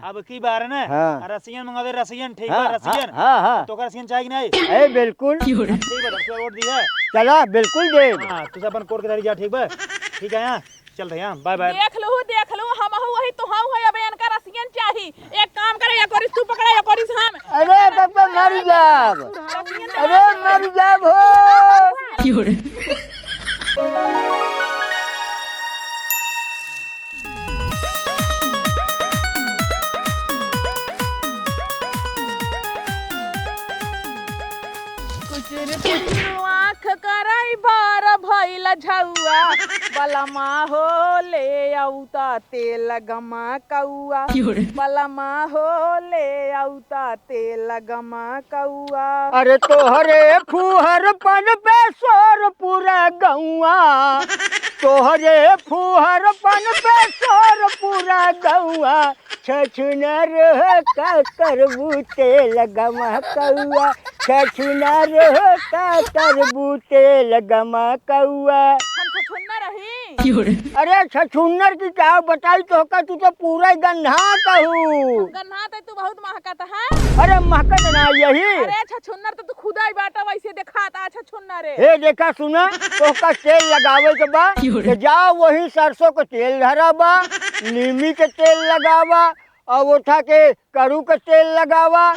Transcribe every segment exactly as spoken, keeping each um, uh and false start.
अब की बार न, हाँ। रसियन मंगा दे, रसियन, ठीक हाँ, बा, हाँ, रसियन। हाँ, हाँ। तोका रसियन चाही कि नहीं? ए, बिल्कुल। ठीक बा, तब से वोट दिया। चला, बिल्कुल देब। हाँ, तू सब अपन कोट के धरी जा, ठीक बा? ठीक है, हाँ, चल रहे हैं, बाय बाय। देख लू, देख लू, हमहू वही तो हम है, अब इनका रसियन चाही। एक काम करे, एक ओरिस तू पकड़ा, एक ओरिस हम। अरे, तब तो मर जाब। रसियन अरे, मर जाब हो। कुचुर कुचुर आँख करई बार भइल झउआ, बलमा हो ले अउता तेल गमा कउआ, बलमा हो ले अउता तेल गमा कउआ। अरे तोहरे फुहरपन पे शोर पूरा गउआ, तोहरे फुहरपन पे शोर पूरा गउआ, छछुनर हो का करबू तेल गमा कउआ, छछुनर हो का करबू तेल गमा कउआ। हम छछुन्नर रही। अरे छछुन्नर की का बताई तोहका, तू तो पूरा गन्हात हऊ। गन्हात है, तू बहुत महकत है। अरे महकत ना यही। अरे छछुन्नर तो तू खुदा ही बाटा, वैसे देखात आ छछुन्नर है। हे देखा सुना, तोहका तेल लगावे के बा, तो जा वही सरसों के तेल धरा बा, नीमी के तेल लगावा, और ओठा के करू के तेल लगावा,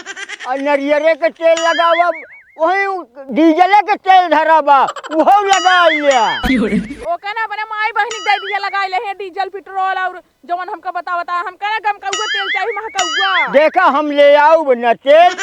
और नरियरे के तेल लगावा, वही डीजले के तेल धरा बा, उहो लगा लिया। ओके ना अपने माई बहिनी के दे दिया, लगा ले हैं डीजल पेट्रोल और जवन हमका बतावता, हमका ना गमकउआ तेल चाही, महकउआ। देखा हम ले आउब न तेल,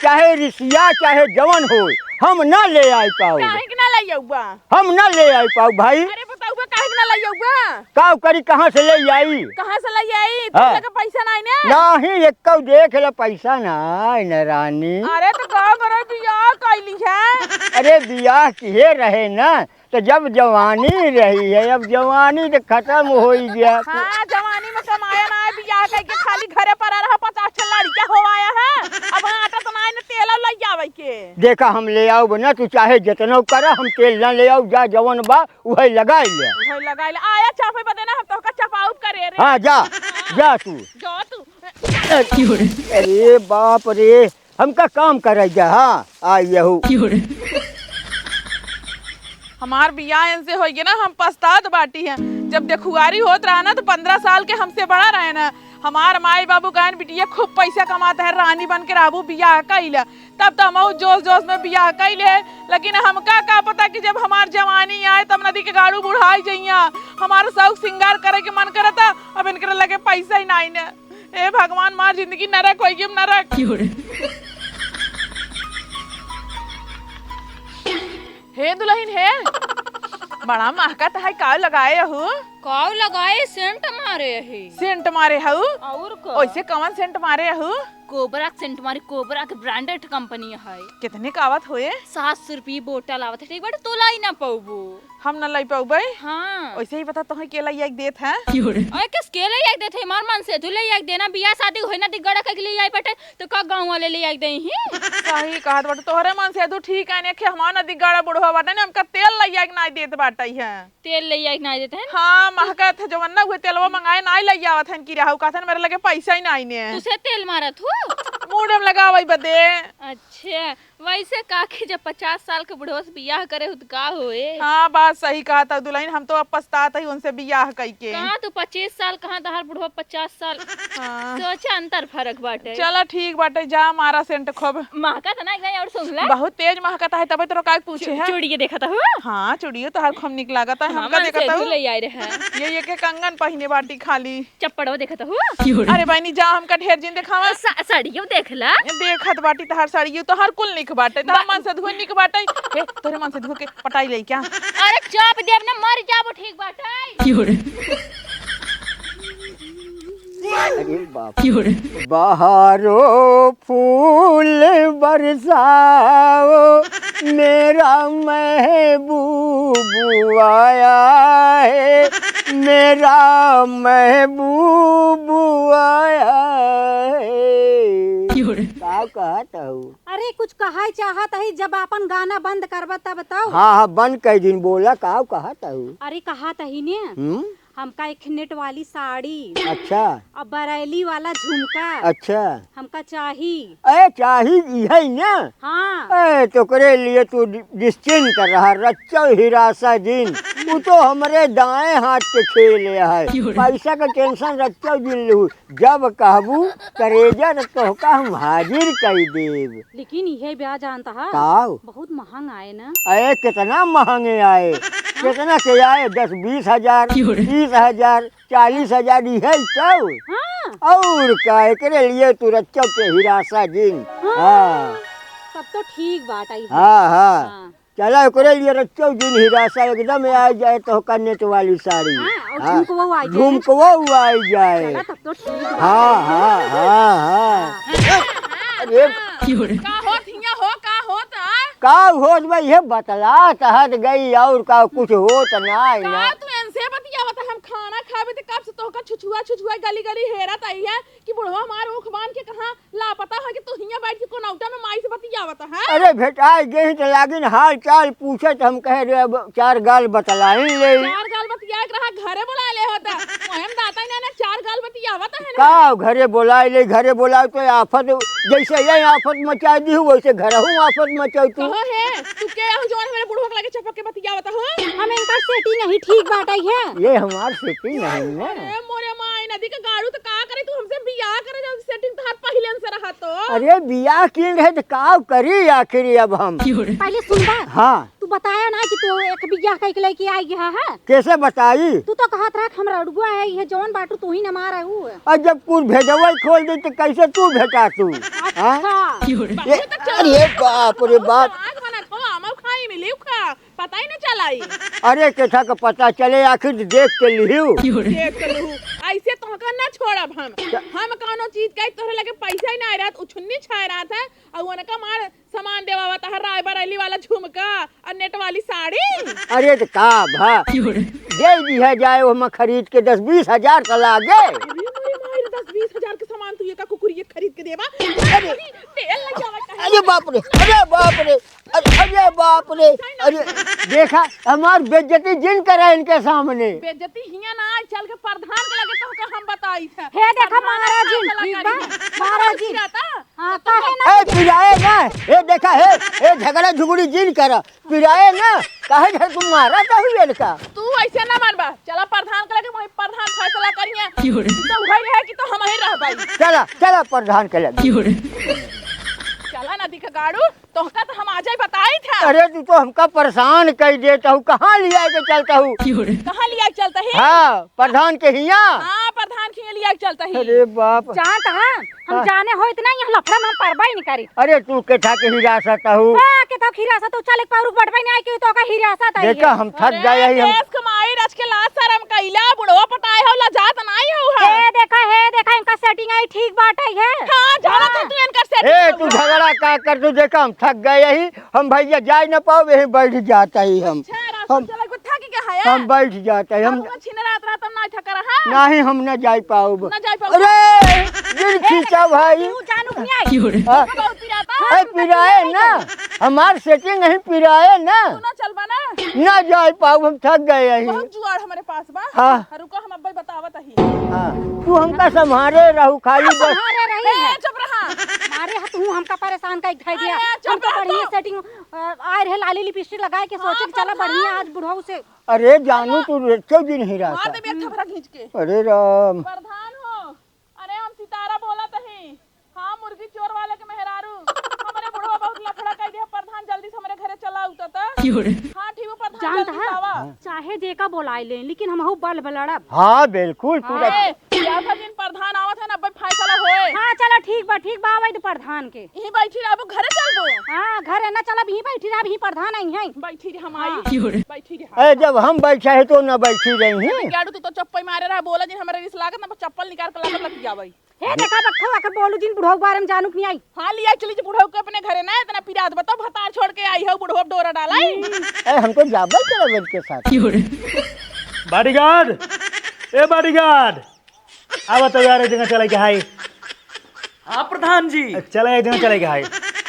चाहे रिसिया चाहे जवन होई, हम ना ले आई पाउब। काहे के ना ले आउबा? हम ना ले आई पाउब भाई। अरे बताउबा काहे के ना ले आउबा? का करी, कहाँ से ले आई? कहाँ से ले आई? हाँ। तोहरे लगे पैसा नाई ने? नाही, एक्कउ देख ले, पैसा नाई न रानी। अरे तो का करे, बियाह कइली है? अरे बियाह किहे रहे ना, तो जब जवानी रही है, अब जवानी तो खत्म होइ गया। हाँ, जवानी में कमाया ना है, बियाह कइके खाली घरे पर रहा, पचास ठे लड़का हो आया है। अब आटा तो नाई न तेल लइ आवे के। देखा हम ले आउब ना, तू चाहे जितनो करा, हम तेल ना ले आउब, जा जवन बा उहे लगाइ ले। उहे लगाइ ले। आया चापे बदे ना, हम तोहका चपाउब करे रे। हाँ, जा, जा तू। जा तू। अरे बाप रे, हमका काम करे जा, हाँ, आ यहू। हमार बियाह इनसे होइगे ना, हम पछतात बाटी हैं। जब देखुआरी होत रहा ना, तो पन्द्रह साल के हमसे बड़ा रहे ना। हमार माई बाबू कहन, "बिटिया खूब पैसा कमात है, रानी बन के रहबू, बियाह कइला।" तब तो हमहू जोश जोश में बियाह कइ ले, लेकिन हमका का पता कि जब हमार जवानी आए तब नदी के गाड़ू बुढ़ाई जइया। हमार शौक सिंगार करे के मन करता, अब इनकरे लगे पैसा ही नाई ने। ए भगवान, मार जिंदगी नरक होइ गई, नरक। हे दुलहिन हे, बड़ा महकत है, काव लगाए हू? काव लगाए, सेंट मारे है। सेंट मारे हऊ? और का? ओइसे कवन सेंट मारे हऊ? कोबरा के सेंट मारे, कोबरा के ब्रांडेड कंपनी है। कितने का आवत होए? सात सौ रुपये बोतल आवत है, ठीक बाटे, तो लाई ना पउबू। हम ना लाई पउबे? हाँ। ओइसे ही बता, तोहे के लाई एक देत है? अरे कस के लाई एक देत है? हमार मन से तू लाई एक देना, बियाह शादी होई ना, दिगड़ा के लिए आई बाटे, तो का गाँव वाले ले आई दे ही? सही कहत बाटे, तोहरे मन से तू ठीक है, ने हमार ना दिगड़ा बुढ़वा बाटे ने, हमका तेल लाई एक ना देत बाटे है। तेल ले आई के ना देते हैं? हाँ, महकत है जवन ना, उहे तेलवा मंगाए ना ले आवत हैं कि रहू कहत हैं, मेरे लगे पैसा ही ना आईने। तुसे तेल मारत हो? मूड़े में लगावे बदे। अच्छा, वैसे काकी जब पचास साल के बुढ़वा से बियाह करे हो तो का होए? हाँ, बात सही कहत है दुलहिन, हम तो अब पछतात ही उनसे बियाह कई के। कहाँ तू पच्चीस साल, कहाँ तहार बुढ़वा पचास साल। हाँ। सोचा अंतर फरक बाटे। चला ठीक बाटे, जा मारा सेंट खूब। महकत ना एकदम और सुन ले। बहुत तेज महकत है, तबे तो रोका के पूछे चु-, है। चूड़िए देखत हूँ। हाँ, चूड़ियो तोहार खूब निक लागत है। हमका देखत हूँ। ले आए रहे। ये, ये के कंगन पहिने बाटी खाली। चप्पड़वा देखत हूँ। अरे बहनी जा, हमका ढेर जिन देखावा। सा-, साड़ियो देख ला। देखत बाटी तोहार साड़ियो, तोहार कुल निक बाटे। तोहार बा- मन से धुए निक बाटे। ए, तोरे मन से धुए के पटाई ले क्या? अरे चाप देब ना, मर जाबो, ठीक बाटे। अरे बाप। बहारो फूल बरसाओ, मेरा महबूब आया है, मेरा महबूब आया है। का कहत हऊ? अरे कुछ कहे चाहत ही, जब आपन गाना बंद करबा तब तो। हाँ, हाँ, बंद कर दिन, बोला, का कहत हऊ? अरे कहत ही ने। हम्म? हमका एक नेट वाली साड़ी। अच्छा। और बरेली वाला झुमका। अच्छा। हमका चाही। ए, चाही इहे ना? हाँ। ए, तो ओकरे लिए तू नि-, निश्चिंत रहा, रच्चो हिरासा जिन। उ तो हमरे दाएं हाथ के खेल है। क्यों रे? पैसा का tension रच्चो जिन लू। जब कहबू करेजा, त तोहका हम हाजिर कई देब। लेकिन इहे ब्याह जानता है, काव? बहुत महंग आए ना। अरे, कितना महंगे आए, कितना के आए, दस बीस हजार, क्यों रे? तीस हजार, चालीस हजार, इहे तो। हाँ। और का, एकरे लिए तू रच्चो के हिरासा जिन। हाँ। हाँ। तब तो ठीक बात आई है। हाँ, हाँ। हाँ। चला, ओकरे लिए रच्चो जिन हिरासा, एकदम आ जाए तोहका नेट वाली साड़ी। हाँ, और हाँ। झुमकवो आ जाए। झुमकवो आ जाए। चला, तब तो ठीक बा। हाँ, हाँ, हाँ, हाँ। हाँ। अरे। का होत हियाँ हो, का होत, आ? का होत बा, ये बतलात हट गई, और का कुछ होत ना है का ना। तू इनसे बतियावत, हम खाना खाबे त कब से तोहका छुछुआ, छुछुआ गली, गली हेरत आई है कि बुढ़वा हमार ऊख बांध के कहाँ लापता है कि तू हियाँ बैठ के कोनौटा में माई से बतियावत है? अरे भेटाई गई त लागिन हाल चाल पूछे त हम कहे रे अब चार गाल बतलाइन ले। चार गाल बतियाए के रहा घरे बोला ले होता। ओहे में दाता ही ना, ना चार गाल बतियावत है ना। का घरे बोलाए ले, घरे बोलाए तो आफत, जैसे ये आफत मचा दी हूँ वैसे घरहू आफत मचाई तू। कहो है, तू के हो जौन हमरे बुढ़वा के लगे चपक के बतियावत हो? हम इनकर setting यही ठीक बाटे है। ये हमार setting नहीं ना। अरे मोरे माई नदी के गाड़ू तो का करे तू हमसे बियाह करे जब setting तहार पहिले से रहा तो। अरे बियाह किन रहे त का करी आखिर अब हम? पहले सुनबा। हाँ। तू बताया ना कि तू एक बियाह कइके लइके आई है, है? कैसे बताई? तू तो कहत रहा कि हमरा अड़ुआ है, ये जौन बाटू तू ही न मारा हूँ। और जब कुल भेजवा खोल दे तो कैसे तू भेटा तू? हाँ? अच्छा। ये, अरे बाप रे बाप। आग बना खो, आमो खाई मिली खा, पता ही न चलाई। अरे केथा का पता चले, आखिर देख के लिहियो। देख के लिहू। ऐसे तोहका ना छोड़ब हम। हम कौनो चीज कही तोहरे लगे पैसा ही ना आए रहत, उछुन्नी छाए रहत है, और उनका मार सामान देवावत है, राय बरेली वाला झुमका और नेट वाली साड़ी। अरे त का भा? दे दिया जाए, ओहमा खरीद के दस बीस हजार त लागे। अरे मोरे माई रे, दस बीस हजार के सामान तू एका कुकुरिये खरीद के देबा? अरे। तेल लग जावा कहे। अरे बाप रे, अरे बाप रे, अरे, अरे बाप रे, अरे देखा हमार बेइज्जती जिन करा इनके सामने। बेइज्जती हियां ना, चल के प्रधान के लगे तोहका हम बताई थे। हे देखा प्रधान महाराज जी, फैसला ठीक बा? करी। महाराज जी। रहता? हाँ, काहे ना? ए, पिराए ना। ए, देखा, हे, ए, झगड़ा झुगड़ी जिन करा। पिराए ना। काहे घर तू मारा चाहू इनका? तू ऐसे ना मानबा। चला प्रधान के लगे, वहीं प्रधान फैसला करिए। क्यों रे? तो वही रहे कि तो हम ही रह भाई। चला, चला प्रधान के लगे। क्यों रे? चला नदी के गाड़ू, तोहका तो हम आजे बताई था। अरे, तू तो हमका परेशान कई देत हऊ। कहाँ लिया के चलता हूँ? क्यों रे? कहाँ लिया के चलता ही? हाँ। प्रधान के हिया? हाँ, प्रधान के हिया लिया के चलता ही। अरे बाप। जानत हा, हम हाँ। जाने होइत ना, यहाँ लफड़ा में हम परबा ही नहीं करी। अरे तू केथा के हिरासत हऊ? हाँ, केथा के हिरासत हऊ, चल एक पाउर बटबा नहीं आई कि तोहका हिरासत आई देखा, है। हम थक अरे गए ही, हम देश के माई रच के लाज शरम कैला, बुढ़वा पटाए हो, लजात नहीं हो है। हे देखा, हे देखा, इनका setting आई ठीक बात आई है। हाँ, जानत हाँ। है तू इनकर setting ए, तू झगड़ा का कर, तू देखा, हम थक गए ही, हम भैया जाए न पाओ, यहीं बैठ जाता ही हम। अच्छा, रास्ता हम चला, कुत्ता की क्या है? हम बैठ जाता ही, हम हम छिन रात रात हम ना थका रहा। नहीं, हम ना जाए पाओ। ना जाए पाओ। अरे, दिल खींचा भाई। तू जानू कि नहीं आई? क्यों रे? हाँ। बहुत पिराता। ए, पिराए ना, हमार setting नहीं पिराए ना। तू ना चलबा ना। ना जाए पाओ, हम थक गए ही। बहुत जुआड़ हमारे पास बा। हाँ। रुको, हम अब्बे बतावत ही। हाँ, तू हमका संभारे रहू खाली बस। संभारे रही ए, है। चुप रहा। मारे ह तू हमका परेशान कइ धइ दिया। अरे, चुप हमका रहा बढ़िया तू। Setting, अ, आए रहे लाली lipstick लगाए के हाँ, सोचे कि चला प्रधान। बढ़िया आज बुढ़ऊ से। अरे जानू हाँ। तू रच्चो जिन हिरासा। मार दे एक थपरा खींच के। अरे राम। प्रधान हो, अरे हम सितारा बोलत ही। हाँ, मुर्गी चोर वाले के मेहरारू। हमरे बुढ़वा बहुत लफड़ा कइ दिया। प्रधान, जल्दी से हमरे घरे चला उतर त। क्यों रे? हाँ, ठीक बा, प्रधान, जानत जल्दी से हा? आवा। हाँ। चाहे जेका बोलाए ले, लेकिन हमहू बल बलड़ब। हाँ, बिल्कुल, तू हाँ। रख। ए, या था जिन प्रधान आवत है ना, अब्बे फैसला होए। हाँ, चला, ठीक बा, ठीक बा, आवे तो प्रधान के। यहीं बैठी रहबो, घरे चलबो? हाँ, घरे ना चलब, यहीं बैठी रहब, यहीं प्रधान आई हैं। बैठी रह, हम हाँ। आई। क्यों रे? बैठी रह। ए, जब हम बैठे हैं तो ना बैठी रही हैं। गाड़ू, तू तो चप्पल मारे रहा, बोला जिन, हमरे रिस लागत ना, चप्पल निकाल के लागत लतियावई। हे देखा बखवा के बोलू जिन बुढ़ऊ बारे में जानू कि नहीं आई। हाँ, लिया चली जी बुढ़ऊ के अपने घरे ना, इतना पिरात बताओ, भतार छोड़ के आई है, बुढ़ऊ डोरा डाला है। ए, हमको जाबे करे के साथ। क्यों रे? Bodyguard, ए bodyguard, आवा तो यार, एक जगह चले के हाय। हाँ प्रधान जी। चला, एक जगह चले के हाय।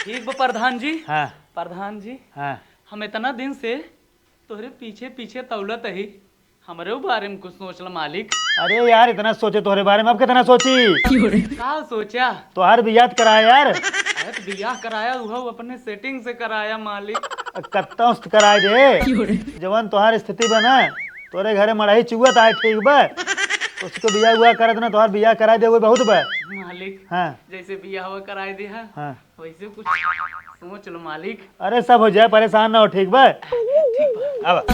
ठीक बा प्रधान जी। हाँ। प्रधान जी, हाँ। हम इतना दिन से तोहरे पीछे पीछे तौलत ही, हमरे बारे में कुछ सोच ल मालिक। अरे यार, इतना सोचे तोहरे बारे में, अब कितना सोची? का सोचा? तोहार बियाह त कराया यार। अरे तो बियाह कराया, उहो अपने सेटिंग से कराया मालिक। कत्ता उस्त कराए दे। जवन तोहार स्थिति बा ना, तोरे घरे मड़ही चुअत आए, ठीक बा? उसके बियाह उआह करत ना, तोहार बियाह कराए दे, वो बहुत बा। मालिक, हाँ। जैसे बियाह हुआ कराए दे है, हाँ। वैसे कुछ सोच लो मालिक। अरे सब हो जाए, परेशान ना हो, ठीक बा? ठीक बा। अब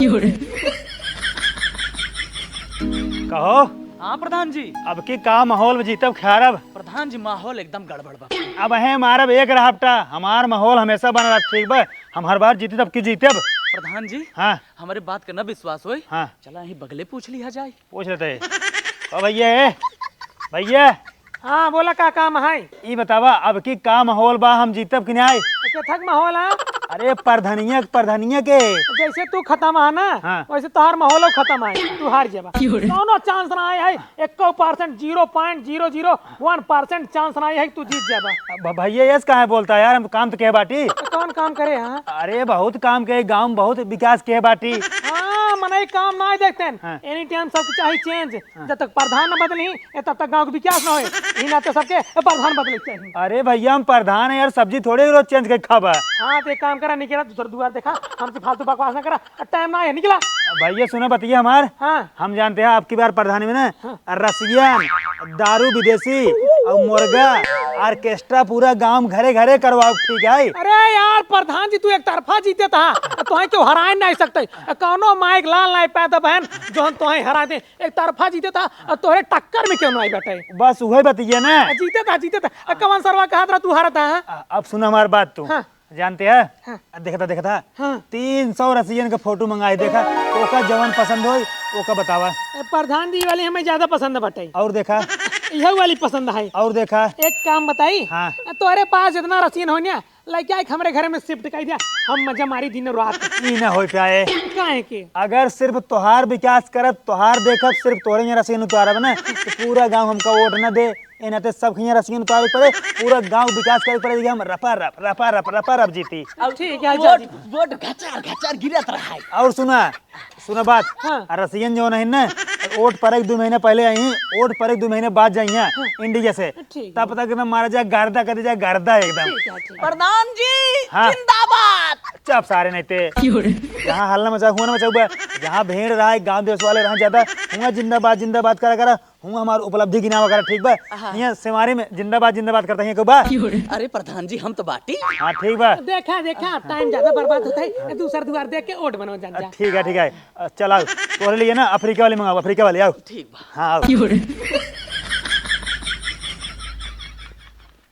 कहो। हाँ प्रधान जी। अब की का माहौल में जीतब ख्यारब? प्रधान जी, माहौल एकदम गड़बड़ बा। अब है मारब एक राहपटा, हमार माहौल हमेशा बना रहा, ठीक बा? हम हर बार जीते तब की जीतब। प्रधान जी, हाँ। हमरे बात का न विश्वास होई। हाँ। चला यहीं बगले पूछ लिया जाए। पूछ लेते हैं। ओ भैया, ए, भैया। हाँ, बोला का काम है? ई बतावा, अब की का माहौल बा, हम जीतब कि नाई? केथक माहौल है? अरे, परधनिया, परधनिया के। जैसे तू खत्म है ना, हाँ। वैसे तोहार माहौल खत्म है, तू हार जाबा। क्यों रे? कौनो चांस ना आए है, एको percent, zero point zero zero one percent chance ना आए है कि तू जीत जाबा। अब भैया, ऐस काहे बोलता है यार, हम काम तो कहे बाटी। तो कौन काम करे, हाँ? अरे, बहुत काम के, गाँव में बहुत विकास के बाटी। हाँ, मनई काम ना देखते हैं। हाँ। एनी टाइम सबके चाही चेंज। हाँ। जब तक प्रधान न बदली, ए, तब तक गाँव के विकास न होए। ई नाते सबके, ए, प्रधान बदले के चाही। अरे भैया, हम प्रधान है यार, सब्जी थोड़े रोज चेंज करके खाबा। हाँ, तो एक काम करा, निकला, दूसर दुआर देखा, हमसे फालतू बकवास ना करा, टाइम ना है, निकला। भैया सुना बतिया हमार। हाँ। हम जानते हैं आपकी बार प्रधानी में ना, हाँ। रसियन, दारू विदेशी और मुर्गा, ऑर्केस्ट्रा पूरा गांव घरे घरे करवाओ, ठीक है? अरे यार प्रधान जी, तू एक तरफा जीते था, तोहे क्यों हराए नहीं सकते? कौनो माइक लाल नहीं पैदा बहन, जो हम तोहे हरा दे। एक तरफा जीते था और तोहरे टक्कर में क्यों ना आई बैठे? बस उहे बतिया ना। आ, जीते था, जीते था। आ, कवन सरवा कहा था तू हारत है? आ, अब सुन हमार बात तू। हाँ। जानते हैं? हाँ। आ, देखता, देखता। हाँ। तीन सौ रसियन का फोटो मंगाई देखा, ओका जवन पसंद होई, ओका बतावा। ए, प्रधान जी वाली हमें ज्यादा पसंद बटे। और देखा? यह वाली पसंद है। और देखा? एक काम बताई? हाँ। तोहरे पास जितना रसियन हो ना, लइका एक हमरे घरे में शिफ्ट कर दिया, हम मजा मारी दिन रात। ई ना हो पाए। काहे के? अगर सिर्फ तोहार विकास करब, तोहार देखब, सिर्फ तोहरे यहाँ रसियन उतारब ना, तो पूरा गांव हमका वोट ना दे। ए नाते सब यहाँ रसियन उतारे पड़े, पूरा गांव विकास करे पड़े, हम रपा रप, रपा रप, रपा रप जीती। अब ठीक है, वोट, जा जी। वोट घचार घचार गिरत रहा है। और सुना, सुना बात। हाँ। आ रसियन जौन है ना, वोट पड़े के दो महीने पहले आई, वोट पड़े के दो महीने बाद जाइए हाँ। इंडिया से। ठीक तब है। तक एकदम मारा जाए गर्दा, कर दिया जाए गर्दा एकदम। ठीक है, ठीक है। प्रधान जी, हाँ। जिंदाबाद। चुप सारे नहीं ते। क्यों रे? जहाँ हल्ला मचा हुआ ना मचाऊ बा, जहाँ भीड़ रहा है, गांव देश वाले रहा ज्यादा, हुआ जिंदाबाद, जिंदाबाद करा करा, हुआ हमार उपलब्धि गिनावा करा, ठीक बा? हाँ। यहाँ सेवारी में जिंदाबाद, जिंदाबाद करता है, क्यों बा? क्यों रे? अरे प्रधान जी, हम तो बाटी। हाँ, ठीक बा। देखा, देखा, टाइम ज्यादा बर्बाद होता है, दूसर दुआर देख के वोट बनाओ जान जा। ठीक है, ठीक है। अ, चला, तोहरे लिए ना अफ्रीका वाली मंगाओ, अफ्रीका वाली, आओ। ठीक बा। हाँ, आओ।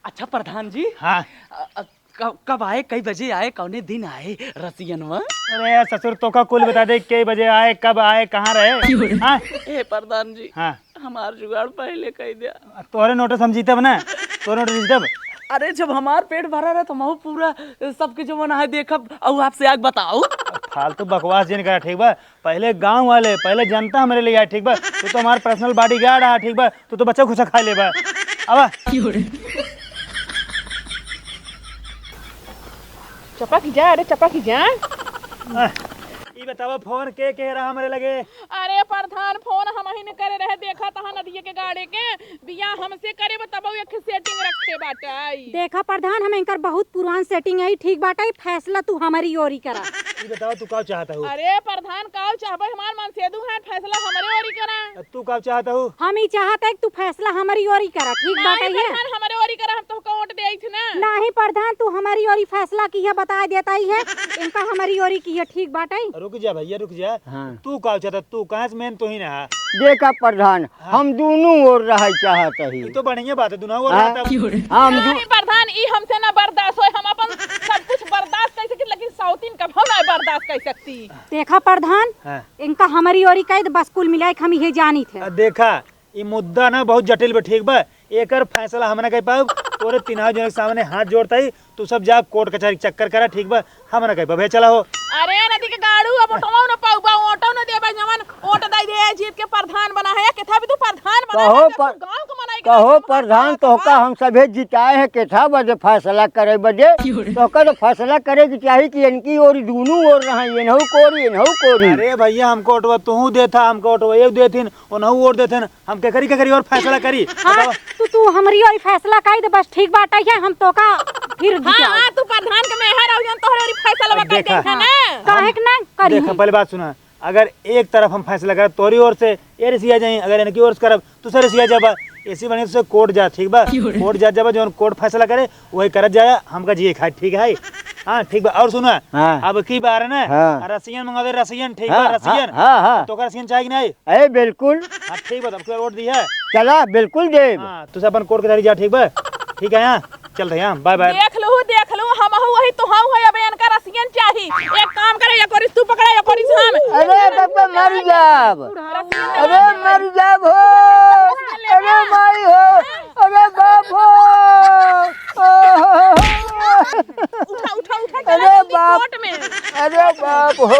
अच्छा प्रधान जी, हाँ। अ, अ, क-, कब आए, कई बजे आए, कौने दिन आए रसियनवा? अरे ससुर, तोका कुल बता दे, कई बजे आए, कब आए, कहाँ रहे? हाँ? ए प्रधान जी, हाँ। हमार जुगाड़ पहले कह दिया। तोहरे नोटिस हम जीतब ना, तोहरे नोटिस जीतब। अरे जब हमार पेट भरा रहे तो हम पूरा सबके जवन है देखब, और आपसे आग बताओ। फालतू बकवास जिन करा, ठीक बा? पहले गांव वाले, पहले जनता हमरे लिए आए, ठीक बा? तू तो हमार पर्सनल बॉडीगार्ड है, ठीक बा? तू तो बच्चा खुचा खा लेबा। अब चपक जा, अरे चपक जा। आह, ई बतावा, फोन के के रहा हमरे लगे? अरे प्रधान, फोन हमहिन करे रहे, देखा तहा नदिये के गाड़े के बियाह हमसे करे, बतावा एक सेटिंग रखे बाटे। देखा प्रधान, हम इनकर बहुत पुरान सेटिंग है, ठीक बाटे, फैसला तू हमारी ओरी करा। ई बतावा, तू का चाहत हऊ? अरे प्रधान, का चाहबे, हमार मनसेदू है, फैसला हमरे ओरी करा। तू का चाहत हऊ? हम ई चाहत है कि तू फैसला हमारी ओरी करा, ठीक बाटे? नहीं प्रधान, हमरे ओरी करा, हम तोहका वोट देइत ना। नहीं प्रधान, तू हमारी ओरी फैसला किहे बताए देता ही है, इनका हमारी ओरी किहे, ठीक बाटे? रुक जा भैया, रुक जा। हाँ। तू का चाहत, तू कहाँ से मेन तो ही ना है। देखा प्रधान, हाँ। हम दोनों ओर रहे चाहत ही। ये तो बढ़िया बात है, दोनों ओर हाँ। रहता। हम दो- नहीं प्रधान, ई हमसे ना बर्दाश्त होए, हम अपन सब कुछ बर्दाश्त कर सकी, लेकिन सौतीन कभो ना बर्दाश्त कर सकती। देखा प्रधान, हाँ। इनका हमारी ओरी कह दे, बस कुल मिलाए के हम इहे जानी थे। आ, देखा, ई मुद्दा ना बहुत जटिल बा, ठीक बा? एकर फैसला हम ना कर पाउब। तोरे तीनों जने के सामने हाथ जोड़ता ही, तू सब जा कोर्ट कचहरी चक्कर करा, ठीक बा? हम ना कर पाउब, चला हो। अरे नदी के गाड़ू, अब ओटवा न पाउबा, ओटो न देबा, जवन ओट दे दे, जीत के प्रधान बना है, केथा भी तू प्रधान बना कहो है, पर- तू गांव के मना कहो प्रधान, तोहका हम सभे जिताए हैं केथा बदे? फैसला करे बदे। तोहका तो फैसला करे के चाही कि इनकी ओर दूनू ओर रहे, इनहू कोरी, इनहू कोरी। अरे भैया, हमको ओटवा तू देथा, हमको ओटवा ये देथिन, उनहू ओर देथिन। हम केकरी केकरी ओर फैसला करी? हाँ, बतावा। तू तू हमरी ओर फैसला कई दे बस, ठीक बात है, हम तोहका फिर हाँ, जिताओ। हाँ, तू प्रधान के मेहर हो जन तोहरे ओर फैसला अब कई देखा। दे, है ना? काहे के ना करी? देखा, पहले बात सुना, अगर एक तरफ हम फैसला करब तोरी ओर से, ये रिसिया जाई, अगर इनकी ओर से करब, तू से रिसिया जाबा। इसी बने से कोर्ट जा, ठीक बा? कोर्ट जा जाबा, जौन कोर्ट फैसला करे, वही करत जाया, हमका जिए खाए, ठीक है? हाँ, ठीक बा। और सुना, हाँ। अब की बार ना, हाँ। रसियन मंगा दे, रसियन, ठीक बा? हाँ, रसियन। हाँ, हाँ। तो का रसियन चाही कि नहीं? अरे बिल्कुल। हाँ, ठीक बा, तब के वोट दी है। चला, बिल्कुल देब। हाँ, तू से अपन कोर्ट के तरी जा, ठीक बा? ठीक है, हाँ। चल रहे हैं, बाय बाय। देख लू, देख लू, हमहू वही तो हम है, अब इनका रसियन चाही। एक काम करे, एक ओरिस तू पकड़ा, एक ओरिस हम। अरे बाप रे, मर जाब। रसियन अरे दे। मर जाब हो। अरे माई हो। अरे बाप हो। उठा, उठा, उठा, चला अरे जल्दी बाप। कोर्ट में। अरे बाप हो।